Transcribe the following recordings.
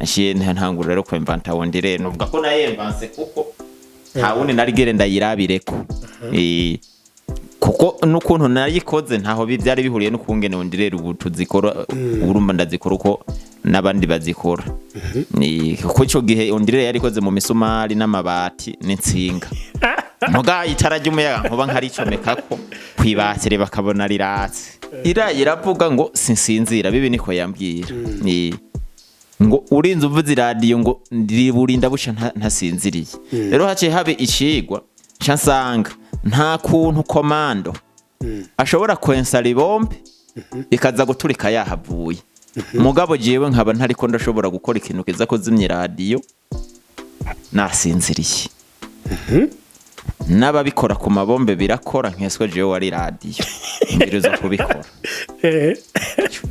Naciye ntangura rero kwemvanta ondire, nuvuga ko nayemvanse kuko nta wundi narigere ndayirabireko. Kuko n'ukuntu nayikoze ntaho byari bihuriye n'ukungene ondire ubu tuzikora, urumva ndazikora uko n'abandi bazikora. Ni kuko ico gihe ondire yarikoze mu misumari n'amabati n'intsinga, muga itara ry'umuyaga nkuba nkaricomekako kwibatire bakabona riratse, iraye iravuga ngo sinsinzira bibi, niko yambwira. Ngo urinze uvuze iradiyo ngo ndiburinda buca ntasinziriye. Rero haciye habe icigwa, nca nsanga nta kuntu commando ashobora kwensara ibombe ikaza guturika yahavuye, mugabo jewe nkaba ntariko ndashobora gukora ikintu kiza kuzimya iradiyo nasinziriye. N'ababikora ku mabombe birakora, nkeswe jewe wari radiyo mbiriza kubikora.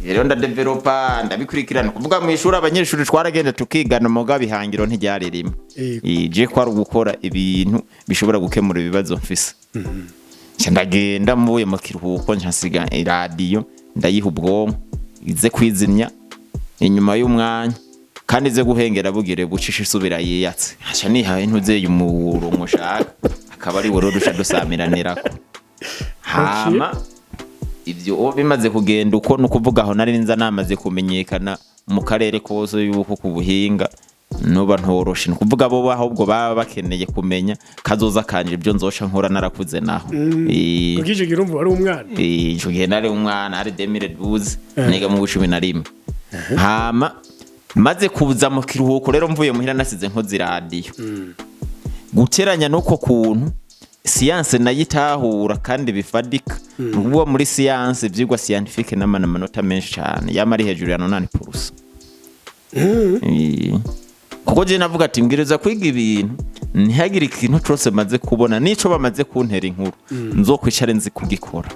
Rero ndadevelopa, ndabikurikirana. Kuvuga mu ishuri abanyeshuri twaragenda tukigana, mugabo ihangiro ntiryari rimwe. Je kwari ugukora ibintu bishobora gukemura ibibazo mfise. Nca ndagenda mvuye mu kiruhuko, nca nsiga iradiyo, ndayiha ubwonko ize kwizimya inyuma y'umwanya kandi ize guhengera bugire bucisha isubira yiyatse. Nca nihaye intuzeye umurongo ushaka akaba ari wo duca dusamiranirako. Hama ibyo bimaze kugenda uko, ni ukuvuga aho nari nza namaze kumenyekana mu karere kose yuko ku buhinga nuba ntoroshe, ni ukuvuga bo ahubwo baba bakeneye kumenya kazoza kanje, ibyo nzoca nkora narakuze naho. Kuko ico gihe urumva wari umwana. Ico gihe nari umwana, hari 2012, niga mu 11. Hama maze kuza mu kiruhuko rero mvuye muhira nasize nkoze iradiyo, guteranya n'uko kuntu siyanse nayitahura kandi bifadika, ubwo muri siyanse ivyigwa scientifique n'amana amanota menshi cane yama ari hejuru ya 80%. Kuko je navuga ati mbwiriza kwiga ibintu ntihagire ikintu cose maze kubona nico bamaze kuntera inkuru nzokwicare nzi kugikora.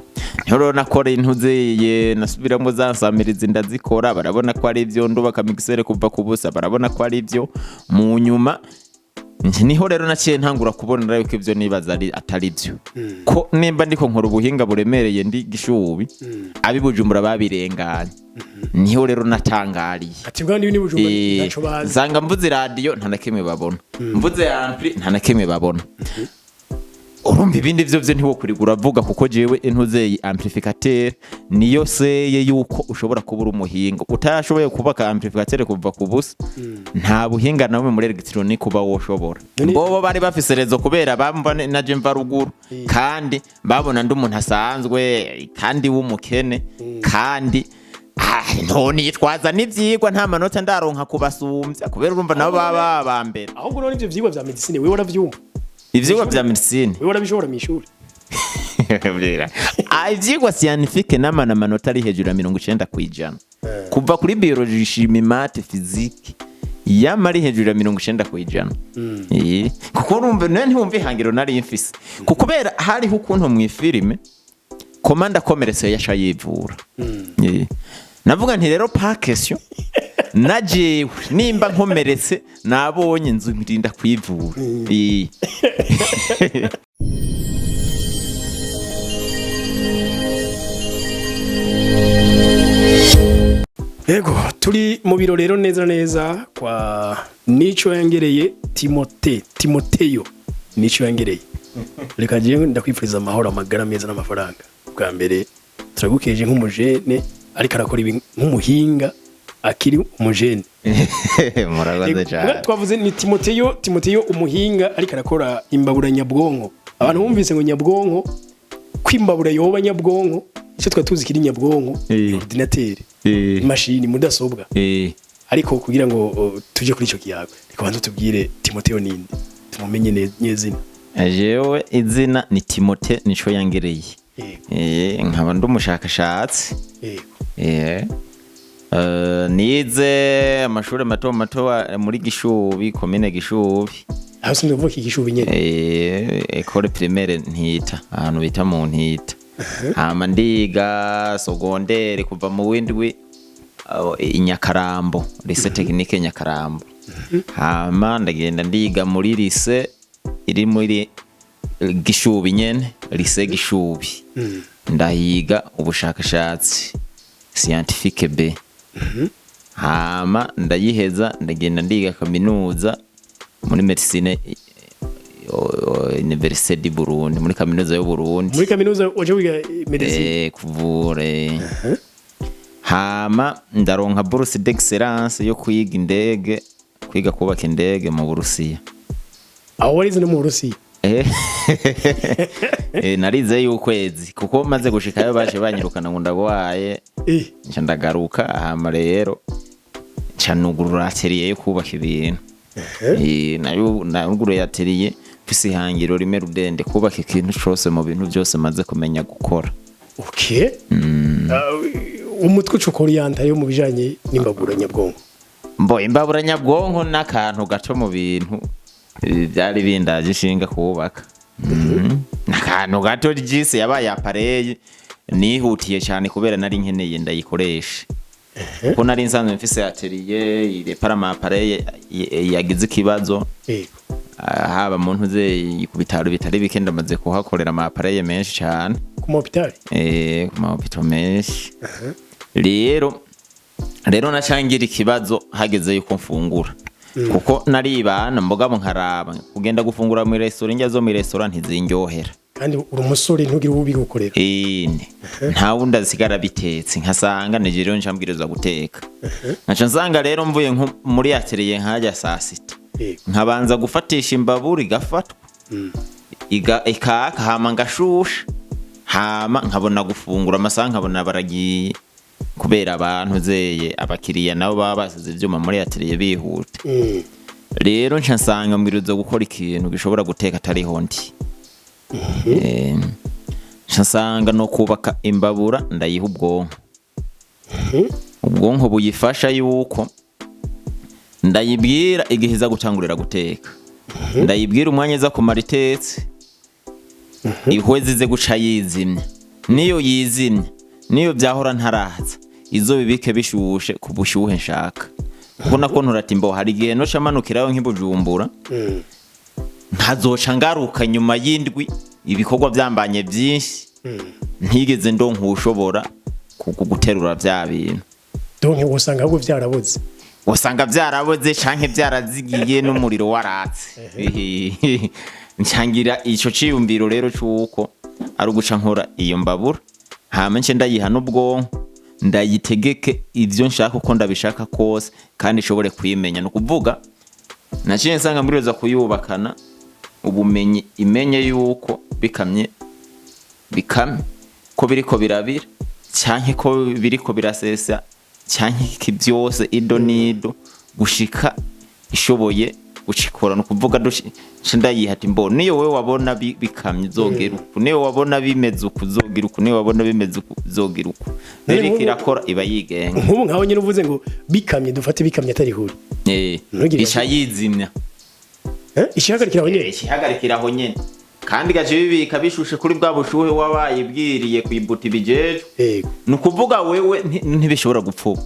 Niho rero nakora intuzeye, nasubiramo za nsamirizi ndazikora, barabona ko ari ivyo, ndubaka mixeur kuva ku busa, barabona ko ari ivyo. Mu nyuma niho rero naciye ntangura kubona yuko ivyo nibaza ari atari byo, ko nimba ndiko nkora ubuhinga buremereye ndi Gishubi, abi Bujumbura babirenganye. Niho rero natangariye. Ati bwa niba ni Bujumbura ntaco bazi. Nsanga mvuze radiyo nta na kimwe babona, mvuze ampli nta na kimwe babona. Urumva ibindi vyo vyo ntiwokwiriga uravuga, kuko jewe intuzeye amplificateur niyo seye yuko ushobora kuba uri umuhinga. Utashoboye kubaka amplificateur kuva ku busa, nta buhinga na bumwe muri électronique uba woshobora. Bobo bari bafise réseau kubera bamva naje mva ruguru, kandi babona ndi umuntu asanzwe kandi w'umukene, kandi ntonitwaza n'ivyigwa, nta manota ndaronka kubasumbya, kubera urumva nabo baba ba mbere. Ahubwo none ivyo vyigwa vya médecine wewe waravyumva? Ivyigwa vya médecine? Wewe warabishobora mw'ishuri? Ivyigwa scientifique n'amana amanota ari hejuru ya 90%, kuva kuri biologie, chimie, maths, physique, yama ari hejuru ya 90%. Kuko urumva none ntiwumva ihangiro nari mfise, kuko kubera hariho ukuntu mw'ifilime commando akomeretse yaca yivura. Navuga nti rero pas question, na jewe nimba nkomeretse nabonye nzu ndinda kwivura. Yego, turi mu biro rero neza neza kwa Nico Yangereye Timote, Timoteyo Nico Yangereye. Reka jewe ndakwifuriza amahoro, amagara meza n'amafaranga. Bwa mbere turagukeje nk'umujene ariko arakora ibi nk'umuhinga akiri umujene. Murakoze cyane. Twavuze ni Timoteyo, Timoteyo umuhinga ariko arakora imbabura nyabwonko. Abantu bumvise ngo nyabwonko, kwimbabura yoba nyabwonko, icyo twari tuzi kiri nyabwonko, ordinateur, imashini mudasobwa. Ariko kugira ngo tuje kuri icyo kiyago, reka banze tubwire Timoteyo ninde, tumumenye nyezina. Jewe izina ni Timote Nico Yangereye. Nkaba ndi umushakashatsi. Nize amashuri mato mato muri Gishubi, komine Gishubi. Aho sinzi kuvuga iki Gishubi nyene. École primaire Ntita, ahantu bita mu Ntita. Hama ndiga secondaire kuva mu windwi aho, i Nyakarambo, lycée technique Nyakarambo. Hama ndagenda ndiga muri lycée iri muri Gishubi nyene, lycée Gishubi, ndahiga ubushakashatsi scientifique B. Hama ndayiheza, ndagenda ndiga kaminuza muri médecine, Université du Burundi, muri kaminuza y'u Burundi. Muri kaminuza waje wiga médecine? Kuvura. Hama ndaronka bourse d'excellence yo kwiga indege, kwiga kubaka indege mu Burusiya. Aho warize no mu Burusiya? Narize y'ukwezi, kuko maze gushikayo baje banyirukana ngo ndagwaye. Nca ndagaruka. Hama rero nca nugurura atelier yo kubaka ibintu. Nayo nanuguruye atelier mfise ihangiro rimwe rudende: kubaka ikintu cose mu bintu byose maze kumenya gukora. Okay. Umutwe uca orienta yo mu bijanye n'imbabura nyabwonko. Mbo imbabura nyabwonko n'akantu gato mu bintu byari bindaje ishinga kubaka. N'akantu gato jise yabaye appareil nihutiye cyane kubera nari nkeneye ndayikoresha, kuko nari nsanzwe mfise atelier irepara ama appareil yagize ikibazo. Haba mu ntuze ku bitaro bitari bike ndamaze kuhakorera ama appareil menshi cyane. Ku mahôpital? Ku mahôpitaux menshi. Rero nacangira ikibazo hageze yuko mfungura, kuko naribana mbogabo nkaraba kugenda gufungura mu restaurant, indya zo mu restaurant ntizindyohera. Kandi uri umusore, ntugire uwo ubigukorera. Nta wundi asigara bitetse, nkasanga nije rero ncambwirizwa guteka. Nkaca nsanga rero mvuye nko muri atelier nkajya saa 6, nkabanza gufatisha imbabura igafatwa, ikaka, hama ngashusha, hama nkabona gufungura. Amasaha nkabona baragiye, kubera abantu zeye abakiriya nabo baba basize ivyuma muri atelier bihuta. Rero nca nsanga mbwirizwa gukora ikintu gishobora guteka atariho ndi. Nca nsanga no kubaka imbabura ndayiha ubwonko, ubwonko buyifasha yuko ndayibwira igihe iza gutangurira guteka, ndayibwira umwanya iza kumara itetse, ihweze ize guca yizimya, niyo yizimya niyo byahora ntaraza izo bibike bishushe ku bushyuhe nshaka. Kuko nako nturati mbo hari igihe noca manukirayo nk'ibujumbura, nkazoca ngaruka nyuma y'indwi ibikorwa byambanye byinshi, ntigeze ndonka ushobora guterura bya bintu. Donc usanga ahubwo vyaraboze. Usanga byaraboze canke byarazigiye n'umuriro waratse. Ncangira ico ciyumviro rero c'uko ari uguca nkora iyo mbabura, hama nce ndayiha n'ubwonko, ndayitegeke ivyo nshaka uko ndabishaka kose, kandi ishobore kwimenya. Ni ukuvuga naciye nsanga mbwirizwa kuyubakana ubumenyi, imenye yuko bikamye bikamye, ko biriko birabira canke ko biriko birasesa canke iki, byose ido nido gushika ishoboye gucikora. Ni ukuvuga nca ndayiha ati: "Mbo niyo wewe wabona bikamye uzogira uku, niyo wabona bimeze uku uzogira uku, niyo wabona bimeze uku uzogira uku." Rero Nk'ubu- irakora, iba yigenga. Nk'ubu nkaho nyine uvuze ngo bikamye, dufate bikamye atari huri. Ntugire- Ica yizimya. Ishihagarikira aho nyene? Ihagarikira aho nyene, kandi igaca ibibika bishushe kuri bwa bushuhe wabayibwiriye kuyibuta ibijejwe. Ni ukuvuga wewe ntibishobora gupfuba.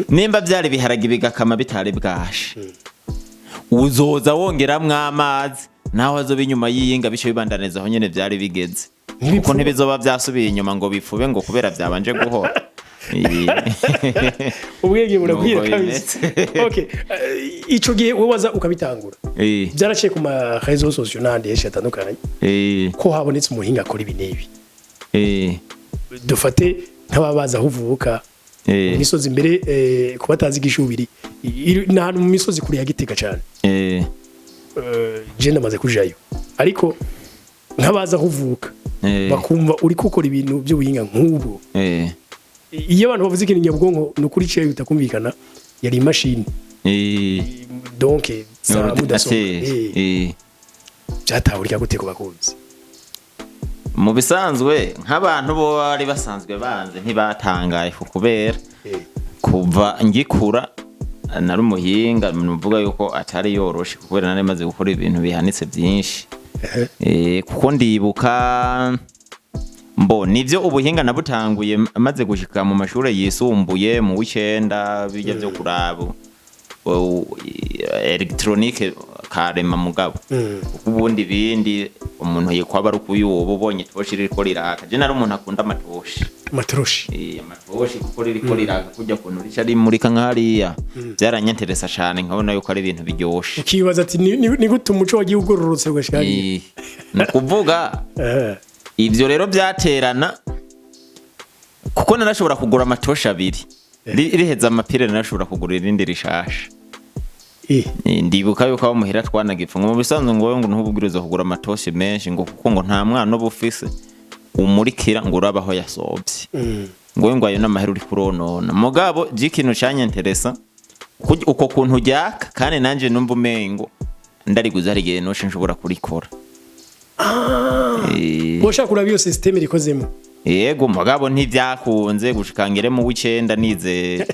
Nimba byari biharage bigakama bitari bwashe, uzoza wongeramwo amazi, naho azoba inyuma y'iyinga, bice bibandaniza aho nyene byari bigeze, kuko Ntibipfuba. ntibizoba byasubiye inyuma ngo bipfube ngo kubera byabanje guhora. Ubwenge buragwira Nuko kabisa. bimeze. Okay, ico gihe wowe waza ukabitangura, byaraciye ku ma réseaux sociaux n'ahandi henshi hatandukanye ko habonetse umuhinga akora ibi n'ibi. Dufate nk'ababaza aho uvuka, mu misozi mbere, ku batazi Gishubiri, ni ahantu mu misozi kure ya Gitega cyane. Je ndamaze kujayo, ariko nk'abaza aho uvuka bakumva uri gukora ibintu by'ubuhinga nk'ubu, iyo abantu bavuze ikintu nyabwonko, ni ukuri ciye bitakumvikana, yari imashini, donc za mudasobwa. Ordinateur. Byatahurika gute ku bakunzi? Mu bisanzwe nk'abantu bo bari basanzwe banze ntibatangaye, ku kubera kuva ngikura nari umuhinga, nuvuga yuko atari yoroshe, kubera nari maze gukora ibintu bihanitse byinshi. Kuko ndibuka mbo nivyo ubuhinga nabutanguye maze gushika mu mashuri yisumbuye mu w'icenda, bijya byo kuraba électronique karema. Mugabo kuko ubundi bindi umuntu yikwaba ari ukuyuba ubonye itoshi ririko riraka. Je nari umuntu akunda amatoshi. Amatoroshi. Amatoshi kuko ririko riraka kujya kuntu rica rimurika nk'hariya, byaranyenteresa cane, nkabona yuko ari ibintu biryoshe. Ukibaza ati ni gute umuco wagiye ugororotse ugashika hariya? Ni ukuvuga ivyo rero byaterana kuko narashobora kugura amatoshi abiri. Riheza amapire, narashobora kugura irindi rishasha. Ndibuka yuko abo muhira twanagipfa ngo mu bisanzwe ngo wowe ngo ntububwiriza kugura amatoshi menshi, ngo kuko ngo nta mwana uba ufise umurikira ngo urabe aho yasobye, ngo we ngo ayo n'amahera uri kuronona. Mugabo je ikintu canyenteresa uko kuntu ryaka, kandi nanje numva umengo ndariguze hari igihe noshe nshobora kurikora. Woshaka kuraba iyo système rikozemo. Yego, mugabo ntibyakunze gushika ngere mu w'icenda nize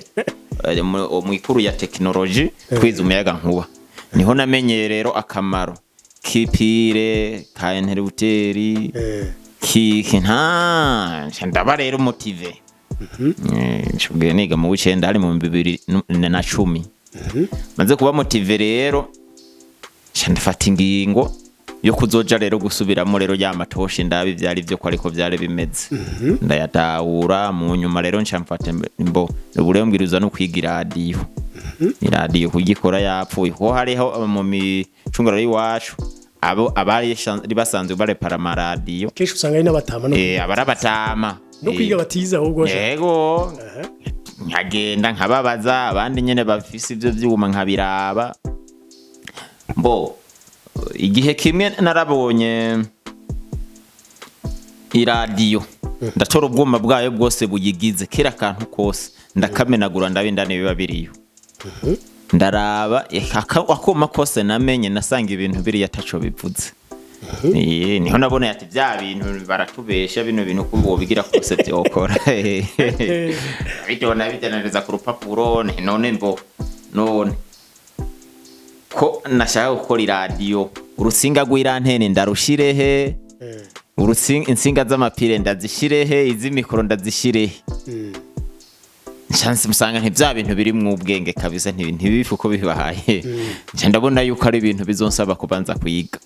mu ikuru ya tekinoloji, twize umuyaga nkuba, niho namenyeye rero akamaro k'ipire ka interrupteur kiki nta nca ndaba rero motivé. Ico gihe niga mu w'icenda, hari mu 2010. Maze kuba motivé rero, nca ndafata ingingo yo kuzoja rero gusubiramo rero ya matoshi, ndabi vyari vyo ko ariko vyari bimeze, ndayatahura. Mu nyuma rero nca mfata mbo ubu rero mbwiriza no kwiga iradiyo, iradiyo kugikora yapfuye, kuko hariho mu micungararo y'iwacu abo abari basanzwe barepara amaradiyo. Kenshi usanga ari n'abatama no abarabatama no kwiga batize ahubwo. Yego, nkagenda nkababaza abandi nyene bafise ivyo vyuma, nkabiraba. Mbo igihe kimwe narabonye iradiyo, ndatora ubwuma bwayo bwose buyigize, kera kantu kose ndakamenagura, ndaba indani biba biriyo, ndaraba akuma kose namenye, nasanga ibintu biriya ataco bivuze. Niho nabona ati bya bintu baratubesha, bino bintu ko wobigira kose byokora. Bitewe bitenaniriza ku rupapuro. None mbo none ko nashaka gukora iradiyo, urutsinga rw'irantene ndarushire he, insinga z'amapire ndazishire he, iz'imikoro ndazishire he? Nshyanse musanga nti bya bintu biri mu ubwenge kabisa, ntibifu uko bibaye. Nca ndabona yuko ari ibintu bizonsaba kubanza kwiga,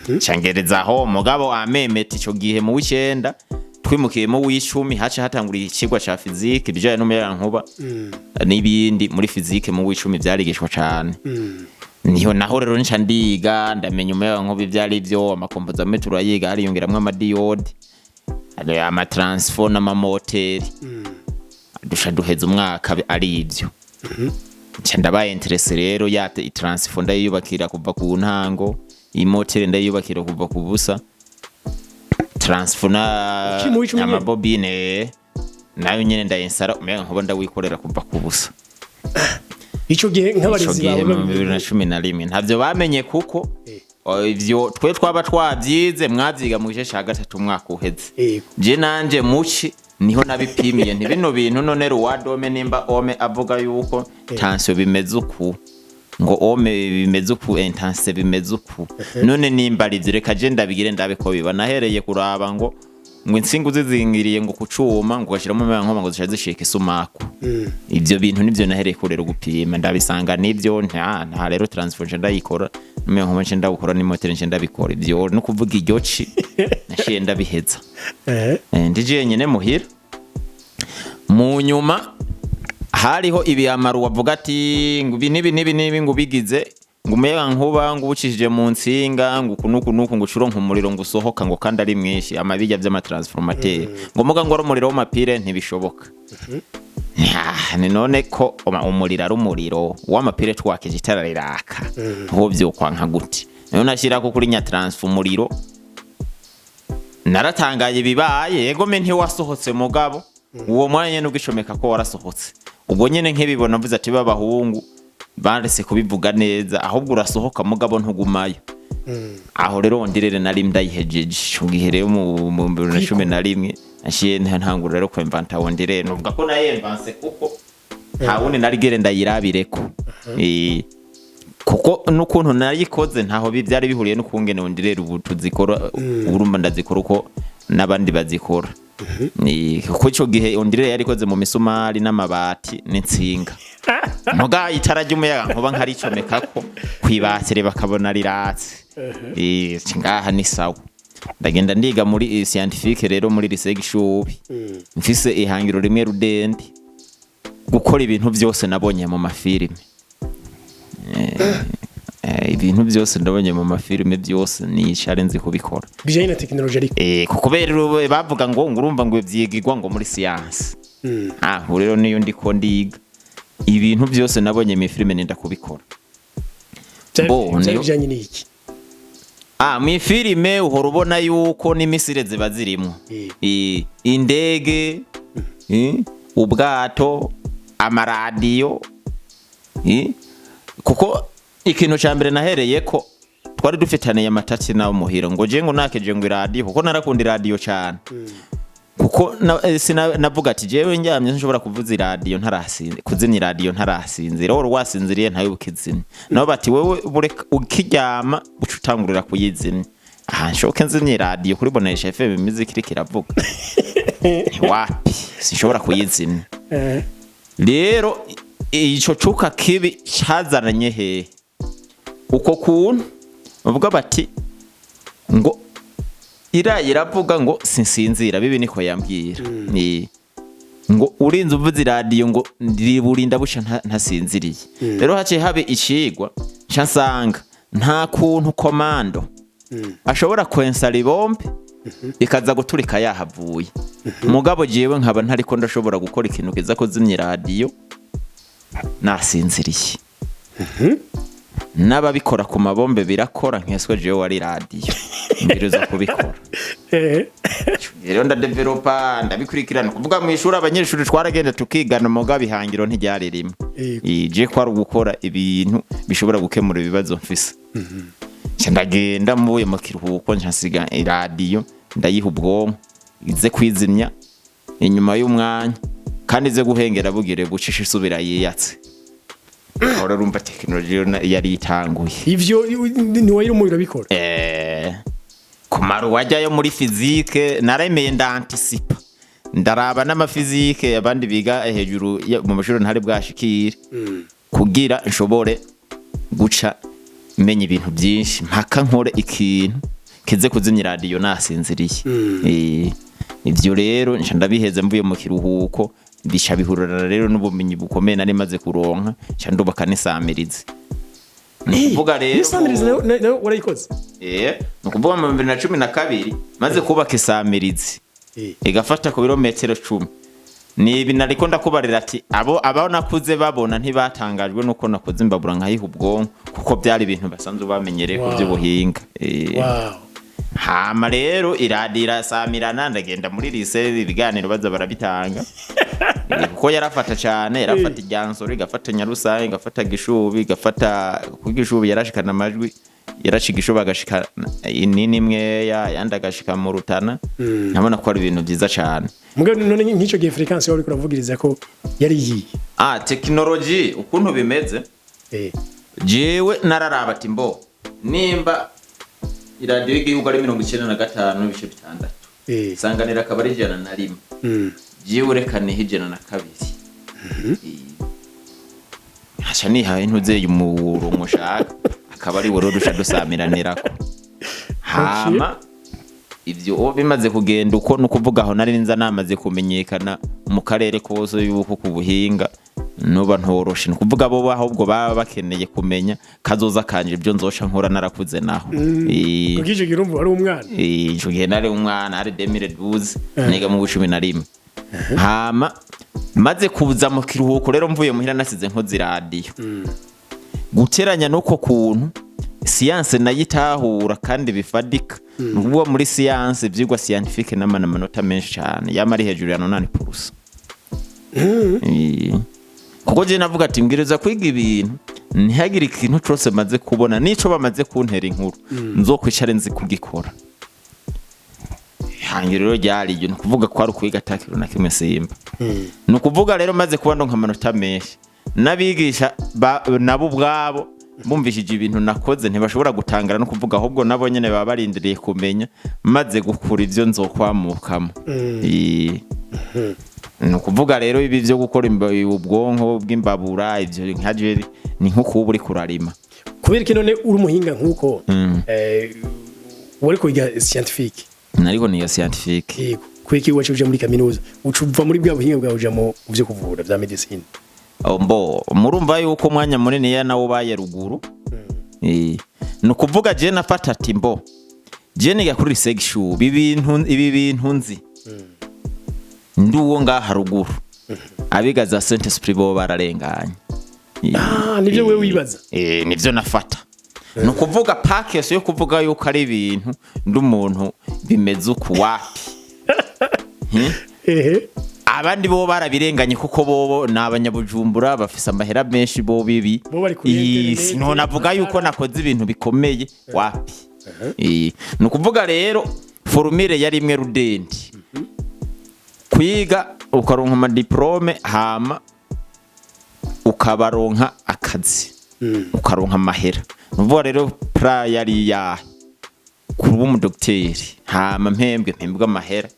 nca aho. Mugabo amemeta ico gihe mu w'icenda, twimukiye mu w'icumi, haca hatangura ikigwa ca fizike, ibijanye n'umuyagankuba n'ibindi muri fizike. Mu w'icumi vyarigishwa cane. Niho naho rero nca ndiga, ndamenya umuyagankuba ivyo ari vyo, ama composants turayiga, hariyongeramwo ama diodes, hari ama transfo n'amamoteri. Dusha duheza umwaka ari ivyo. Nca ndabaye intéressé rero, ya transfo ndayiyubakira kuva ku ntango, imoteri ndayiyubakira kuva ku busa, transfo na Ukiri mu w'icumi nyene? ama bobines nayo nyene ndayinsara, umuyaga nkuba ndawikorera kuva ku busa. Ico gihe Ico nk'abarezi gihe bawe mu 2011 ntavyo bamenye, kuko ivyo twe twaba twavyize, mwavyiga mu gice ca gatatu umwaka uheze. Je nanje muci niho nabipimiye nti bino bintu none loi d'Ohm, nimba Ohm avuga yuko tension bimeze uku, ngo ohm bimeze uku, intensité bimeze uku, none nimba ari ivyo, reka je ndabigire ndabe ko biba. Nahereye kuraba ngo insinga uzizingiriye ngo kucuma, ngo ugashiramo umuyagankuba, ngo zica zishika isumaku. Ivyo bintu nivyo nahereye ko rero gupima, ndabisanga nivyo. Nta rero transfo nce ndayikora, n'umuyagankuba nce ndawukora, n'imoteri nce ndabikora. Ivyo no kuvuga iryo ci naciye ndabiheza. Ndi jenyine muhira. Mu nyuma hariho ibiyamaru wavuga ati ngo ibi n'ibi n'ibi n'ibi, ngo ubigize ngo umuyaga nkuba ngo uwucishije mu nsinga, ngo uku n'uku n'uku, ngo ucuronke umuriro ngo usohoka, ngo kandi ari mwinshi, amabijya vy'ama transformateurs, ngo muga ngo ari umuriro w'ama piles ntibishoboka. Ni none ko umuriro ari umuriro w'ama piles, twakije itara riraka, ho vyokwanka gute? Niyo nashyirako kuri nya transfo umuriro, naratangaye bibaye. Yego me ntiwasohotse, mugabo uwo mwanya nyene ugicomeka ko warasohotse. Ubwo nyene nk'ibibona mvuze ati b'abahungu barese kubivuga neza, ahubwo urasohoka mugabo ntugumayo. Aho rero ndirere nari ndayihejeje ico gihe rero mu 2011, naciye ntangura rero kwemvanta wondirere. Nuvuga ko nayemvanse kuko nta wundi nari gere ndayirabireko. Kuko n'ukuntu nayikoze ntaho byari bihuriye n'ukungene wondirere ubu tuzikora. Urumva ndazikora uko n'abandi bazikora. Kuko ico gihe ondirere yarikoze mu misumari n'amabati n'intsinga, muga itara ry'umuyaga nkuba nkaricomekako kw'ibatire bakabona riratse. Ngaha ni sawa. Ndagenda ndiga muri scientifique rero muri lycée Gishubi, mfise ihangiro rimwe rudende: gukora ibintu byose nabonye mu mafilime. Ibintu byose ndabonye mu mafilime byose nicare nzi kubikora. Bijanye na tekinoloji ariko? Kubera bavuga ngo urumva ngo vyigirwa ngo muri science. Ah, ubu rero niyo ndiko ndiga ibintu byose nabonye mu filime, nenda kubikora. Bo, Byari bijanye n'iki? Ah, mu filime uhora ubona yuko n'imisire ziba zirimo. Indege, ubwato, amaradiyo, kuko ikintu ca mbere nahereye ko twari dufitaniye amatati nawe muhira, ngo je ngo nakeje ngo iradiyo, kuko narakunda iradiyo cyane, kuko navuga ati jewe njyamye nshobora kuvuza iradiyo ntarasinzira, kuzimya iradiyo ntarasinzira. Wari wasinziriye ntayo ukizimya. Nabo bati: "Wewe bureka ukiryama uca utangurira kuyizimya." Aha nshoke nzimya iradiyo kuri Bonesha FM, imiziki iriko iravuga, wapi, sinshobora kuyizimya. Rero ico cuka kibi cazananye hehe? Uko kuntu bavuga bati ngo iraye iravuga ngo sinsinzira bibi, niko yambwira. Ngo urinze uvuze iradiyo ngo ndiburinda buca ntasinziriye. Rero haciye habe icigwa nca nsanga nta kuntu commando ashobora kwensara ibombe ikaza guturika yahavuye, mugabo jewe nkaba ntariko ndashobora gukora ikintu kiza kuzimya iradiyo nasinziriye. N'ababikora ku mabombe birakora, nkeswe jewe wari radiyo mbiriza kubikora. Rero ndadevelopa, ndabikurikirana. Kuvuga mu ishuri abanyeshuri twaragenda tukigana, mugabo ihangiro ntiryari rimwe. Je kwari ugukora ibintu bishobora gukemura ibibazo mfise. Nca ndagenda mvuye mu kiruhuko, nca nsiga iradiyo, ndayiha ubwonko ize kwizimya inyuma y'umwanya, kandi ize guhengera bugire bucisha isubira yiyatse. Aho rero urumva tekinoloji yari itanguye. Ivyo ntiwayiri umuriro urabikora? Kumara wajyayo muri physique, naremeye ndantisipa, ndaraba n'amaphysique abandi biga hejuru mu mashuri ntari bwashikire, kugira nshobore guca menya ibintu byinshi mpaka nkore ikintu kize kuzimya iradiyo nasinziriye. Ivyo rero nca ndabiheze mvuye mu kiruhuko, bica bihurira rero n'ubumenyi bukomeye nari maze kuronka, nca ndubaka n'isamirizi. Ni ukuvuga rero N'isamirizi nayo warayikoze? Ni ukuvuga mu 2012 maze kubaka isamirizi igafata ku birometero 10. Ni ibi nariko ndakubarira ati abo nakuze babona ntibatangajwe nuko nakoze imbabura nkayiha ubwonko, kuko byari ibintu basanzwe bamenyereye ku by'ubuhinga. Hama rero iradiyo irasamirana, ndagenda muri lycée, ibiganiro baza barabitanga. Kuko yarafata cyane, yarafata iryansoro, igafata Nyarusange, igafata Gishubi, igafata kuko Gishubi yarashikana amajwi, yarashika Gishubi agashika inini imweya, ayandi agashika mu Rutana. Nkabona ko ari ibintu byiza cyane. Mugabo none nk'icyo gihe fréquence wari uravugiriza ko yari iyihe? Ah, tekinoloji ukuntu bimeze, jewe nararaba ati mbo nimba iradiyo y'igihugu ari 95.6, Isanganiro akaba ari 101, jewe reka nihe 102. Haca nihaye ntuzeye umurongo ushaka, akaba ari wo duca dusamiranirako. Hama ivyo uwo bimaze kugenda uko, ni ukuvuga aho nari nza namaze kumenyekana mu karere kose yuko ku buhinga nuba ntoroshe. Ni ukuvuga bo ahubwo baba bakeneye kumenya kazoza kanje, ibyo nzoca nkora narakuze naho. Kuko icyo gihe urumva wari umwana. Ico gihe nari umwana, ari 2012, niga mu 11. Hama maze kuza mu kiruhuko rero mvuye muhira nasize nkoze iradiyo, guteranya n'uko kuntu siyanse nayitahura kandi bifadika. Ni ukuvuga muri siyanse, ivyigwa scientifique, n'amana amanota menshi cyane, yama ari hejuru ya 80%. Kuko je navuga ati mbwiriza kwiga ibintu, ntihagire ikintu cose maze kubona nico bamaze kuntera inkuru nzokwicare nzi kugikora. Ihangiro rero ryari iryo, ni ukuvuga ko ari ukwiga ata kintu na kimwe simba. Ni ukuvuga rero maze kuba ndonka amanota menshi, n'abigisha nabo ubwabo bumvishije ibintu nakoze ntibashobora gutangara, no kuvuga ahubwo nabo nyene baba barindiriye kumenya maze gukura ivyo nzokwamukamo. Ni ukuvuga rero ibi byo gukora ubwonko bw'imbabura, ivyo nka je ni nko kuba uri kurarima. Kubera ko none uri umuhinga nk'uko Wari kwiga scientifique? Nariko niga scientifique. Yego, kwiki wacu uja muri kaminuza, uca uva muri bwa buhinga bwawe uja mu byo kuvura bya medicine? Oh, mbo murumva yuko umwanya munini ya nawo ubaye ruguru. Ni ukuvuga je nafata ati mbo je niga kuri lycée Gishubi, ibi bintu nzi ndi uwo ngaha ruguru, abiga za Saint Esprit bo bararenganye. Ah, nivyo wewe wibaza? Eh, nivyo nafata. Ni ukuvuga pakesi yo kuvuga yuko ari ibintu ndi umuntu bimeze uku, wapi. Abandi bo barabirenganye kuko bobo ni abanyabujumbura, bafise amahera menshi, bo bibi. Bo bari kuri internet. Sinonavuga yuko nakoze ibintu bikomeye, wapi. Ni ukuvuga rero formule yari imwe rudende: kwiga ukaronka amadiplôme, hama ukabaronka akazi, ukaronka amahera. Ni ukuvuga rero plan yari iyahe? Kuba umudogiteri, hama mpembwe amahera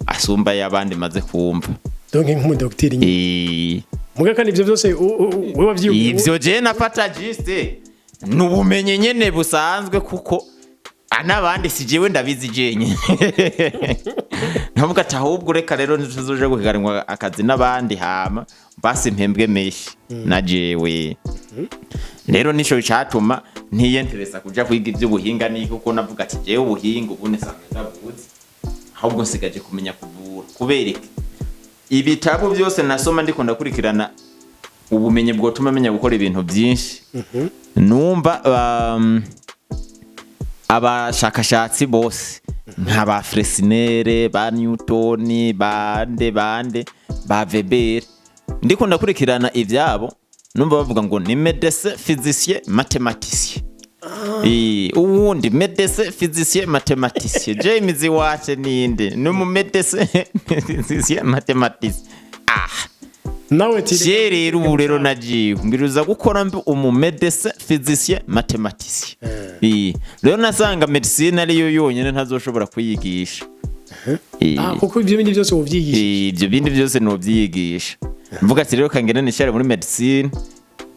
asumba y'abandi maze kumva. Donc nk'umudokiteri nyine. Muga kandi ivyo byose wewe wavyiyumviye? Ivyo je nafata juste ni ubumenyi nyene busanzwe, kuko n'abandi si jewe ndabizi jenyine. Nkavuga ati ahubwo reka rero ntituzoje guhiganwa akazi n'abandi, hama basi mpembwe menshi na jewe. Rero nico catuma ntiyenteresa kuja kwiga ivy'ubuhinga, ni kuko navuga ati jewe ubuhinga ubu nisanga ndabuzi, ahubwo nsigaje kumenya kuvura. Kubera iki? Ibitabo byose nasoma ndiko ndakurikirana ubumenyi bwotuma menya gukora ibintu byinshi, numva abashakashatsi bose nka ba Fresnel, ba Newton, bande bande, ba Weber, ndiko ndakurikirana ivyabo, numva bavuga ngo ni médecin, physicien, mathématicien. Uwundi médecin, physicien, mathématicien. James wace ninde? Ni umu médecin, physicien, mathématicien. Ah. Nawe ati Je rero ubu rero nagiye mbiruza gukora mbi umu médecin, physicien, mathématicien. Rero nasanga médecine ariyo yonyene ntazoshobora kuyigisha. Ah, kuko ivyo bindi byose wovyigisha. Ibyo bindi byose nobyigisha. Mvuga ati rero kangene nishare muri médecine,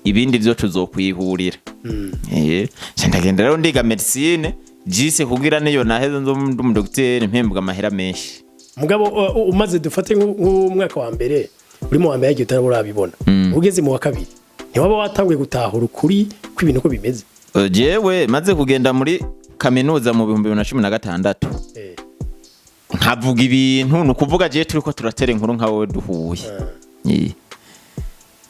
ibindi byo tuzokwihurira. Nca ndagenda rero ndiga médecine jise kugira niyo naheze nzo ndi umudogiteri mpembwa amahera menshi. Mugabo umaze, dufate nk'umwaka wa mbere, uri mu wa mbere yagiye utarabibona, ugeze mu wa kabiri ntiwaba watanguye gutahura ukuri kw'ibintu uko bimeze? Jewe maze kugenda muri kaminuza mu 2016, nkavuga ibintu, ni ukuvuga jewe turiko turatera inkuru nka wowe duhuye.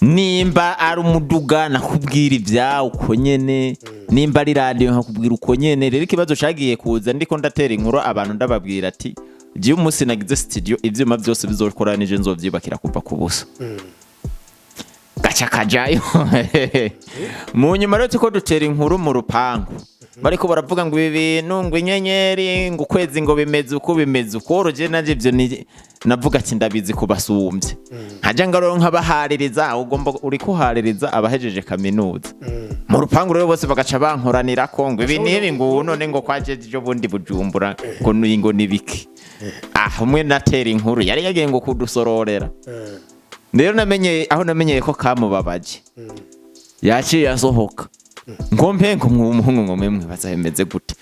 Nimba ari umuduga nakubwira ibyawo uko nyene, nimba ari radiyo nkakubwira uko nyene. Rero ikibazo cagiye kuza ndiko ndatera inkuru abantu, ndababwira ati jewe umunsi nagize studio, ivyuma byose bizokora nije nzovyubakira kuva ku busa, gaca kajayo. Mu nyuma rero turiko dutera inkuru mu rupangu, bariko baravuga ngo ibi bintu, ngo inyenyeri, ngo ukwezi, ngo bimeze uko bimeze uko. Roje nanje ivyo ni navuga ati ndabizi kubasumbye, nkaja ngaro nkabahaririza. Ugomba uriko uhaririza abahejeje kaminuza mu rupangu rero, bose bagaca bankoranira ko ngo ibi nibi, ngo ubu none ngo kwaje ejo bundi Bujumbura, ngo ni ngo nibiki. Ah, umwe natera inkuru yari yagiye ngo kudusororera. Rero namenye aho namenyeye ko kamubabaje, yaciye asohoka ngo mpe ngo umuhungu ngo memwe bazahemeze gute,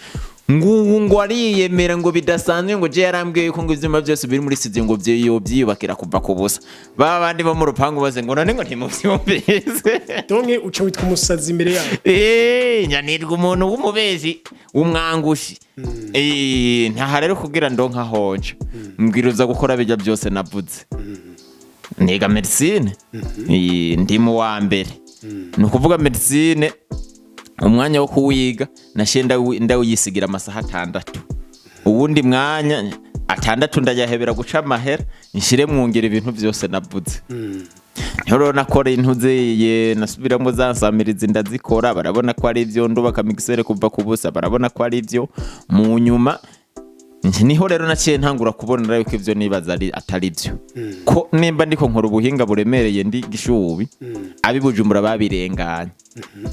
ngubu ngo ariyemera ngo bidasanzwe, ngo je yarambwiye yuko ngo ivyuma byose biri muri studio ngo vyo byiyubakira kuva ku busa. Ba bandi bo mu rupangu bose ngo none ngo ntimuvyumvise? Donc uca witwa umusazi imbere yabo. Nyanirwa umuntu w'umubezi w'umwangushi. Ntaha rero kugira ndonka honje mbwiruza gukora bijya byose navuze. Niga médecine. Ndi mu wa mbere. Ni ukuvuga médecine umwanya wo kuwiga nashiye ndawuyisigira amasaha 6, uwundi mwanya 6 ndayahebera guca amahera nshire mu ngiro ibintu byose navuze. Niho rero nakora intuzeye, nasubiramo za nsamirizi ndazikora, barabona ko ari ibyo, ndubaka mixeur kuva ku busa, barabona ko ari ibyo. Mu nyuma niho rero naciye ntangura kubona yuko ivyo nibaza ari atari byo, ko nimba ndiko nkora ubuhinga buremereye ndi Gishubi, abi Bujumbura babirenganye.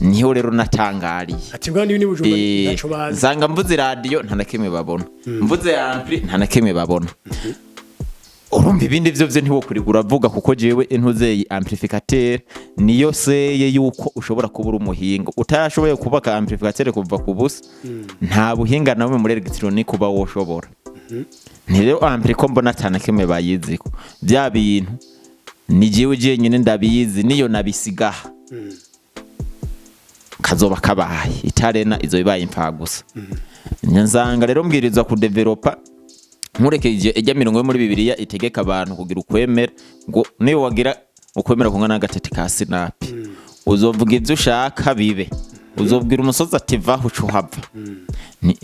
Niho rero natangariye. Ati bwa ni Bujumbura ntaco bazi. Nsanga mvuze radiyo nta na kimwe babona, mvuze ampli nta na kimwe babona. Urumva, ibindi vyo ntiwokwiriga uravuga, kuko jewe intuzeyi amplificateur niyo seye yuko ushobora kuba uri umuhinga. Utarashoboye kubaka amplificateur kuva ku busa, nta buhinga na bumwe muri électronique uba woshobora. Ni rero ampli ko mbona atana kimwe bayiziko, bya bintu ni jewe jenyine ndabizi, niyo nabisigaha kazoba kabaye itarena izo bibaye imfagusa. Nsanga rero mbwirizwa kudevelopa nkurekeje ijya mirongo yo muri Bibiliya itegeka abantu kugira ukwemera, ngo niyo wagira ukwemera kumwe n'agatete ka sinapi, uzovuga ibyo ushaka bibe, uzobwira umusozi ati: "Vaho", uca uhava.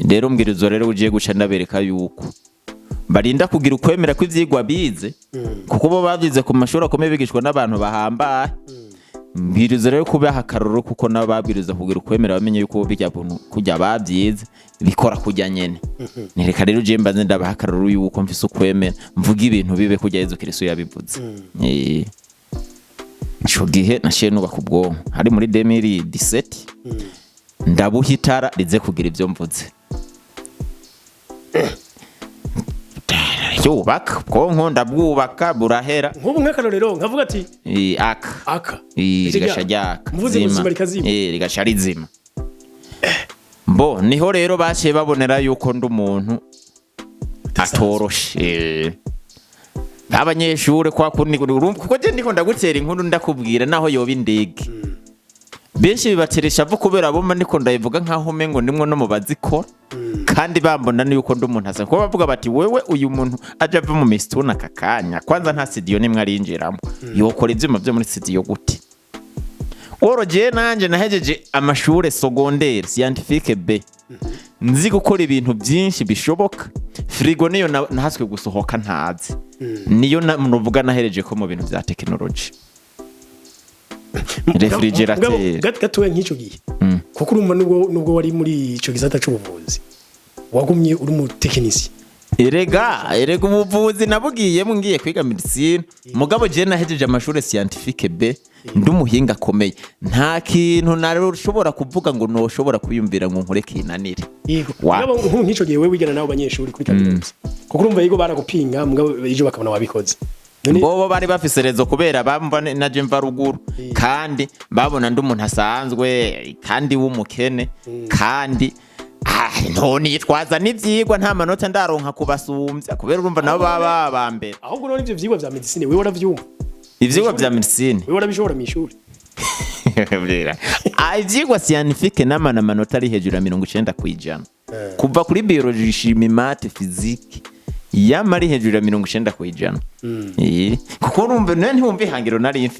Rero mbwirizwa rero ugiye guca ndabereka yuko barinda kugira ukwemera kw'ivyigwa bize, kuko bo bavyize ku mashuri akomeye, bigishwa n'abantu bahambaye. Mbwiriza rero kubaha akarorero, kuko nabo babwiriza kugira ukwemera, bamenye yuko bijya buntu kujya babyize bikora kujya nyene. Nereka rero je mbanze ndabaha akarorero yuko mfise ukwemera, mvuga ibintu bibe kujya Yezu Kristo yabivuze. Ico gihe naciye nubaka ubwonko, hari muri 2017, ndabuha itara rize kugira ibyo mvuze. Yubaka ubwonko, ndabwubaka burahera. Nk'ubu nk'akarorero nkavuga ati aka aka rigaca ryaka. Mvuze ngo zima. zima, rikazima. Rigaca rizima. Mbo niho rero baciye babonera yuko ndi umuntu atoroshe. Abanyeshure kwa kundi urumva, kuko je ndiko ndagutera inkuru, ndakubwira naho yoba indege, benshi bibatera ishavu kubera bumva ndiko ndayivuga nkaho umengo ndimwo no mu bazikora, kandi bambona yuko ndi umuntu asa, kuko bavuga bati: "Wewe, uyu muntu aje ava mu misituni aka kanya, kwanza nta studio nimwe arinjiramo, yokora ivyuma vyo muri studio gute?" Worogeye nanje nahejeje amashure secondaire scientifique B, nzi gukora ibintu byinshi bishoboka. Frigo niyo nahaswe gusohoka ntazi, niyo nuvuga nahereje ko mu bintu vya technologie, réfrigérateur. Mugabo, gatoya nk'icyo gihe, kuko urumva nubwo wari muri ico gisata c'ubuvuzi, wagumye uri umutekinisi. Erega ubuvuzi nabugiyemo ngiye kwiga medicine, mugabo je nahejeje amashure scientifique B, ndi umuhinga akomeye. Nta kintu narushobora kuvuga ngo noshobora kwiyumvira ngo nkore kinanire. Yego. Wa. Mugabo nk'icyo gihe we wigana n'abo banyeshuri kuri kaminuza, kuko urumva yego baragupinga, mugabo ejo bakabona wabikoze. None Bobo bari bafise raison, kubera bamva naje mva ruguru, kandi babona ndi umuntu asanzwe kandi w'umukene, kandi ntonitwaza n'ivyigwa, nta manota ndaronka kubasumbya, kubera urumva nabo baba ba mbere. Ahubwo none ivyo vyigwa vya medicine wewe waravyumva? Ivyigwa vya medicine? Wewe warabishobora mw'ishuri? Ivyigwa scientifique n'amana amanota ari hejuru ya 90%, kuva kuri biologie, chimie, maths, physique, yama ari hejuru ya 90%. Kuko urumva none ntiwumva ihangiro nari mfise.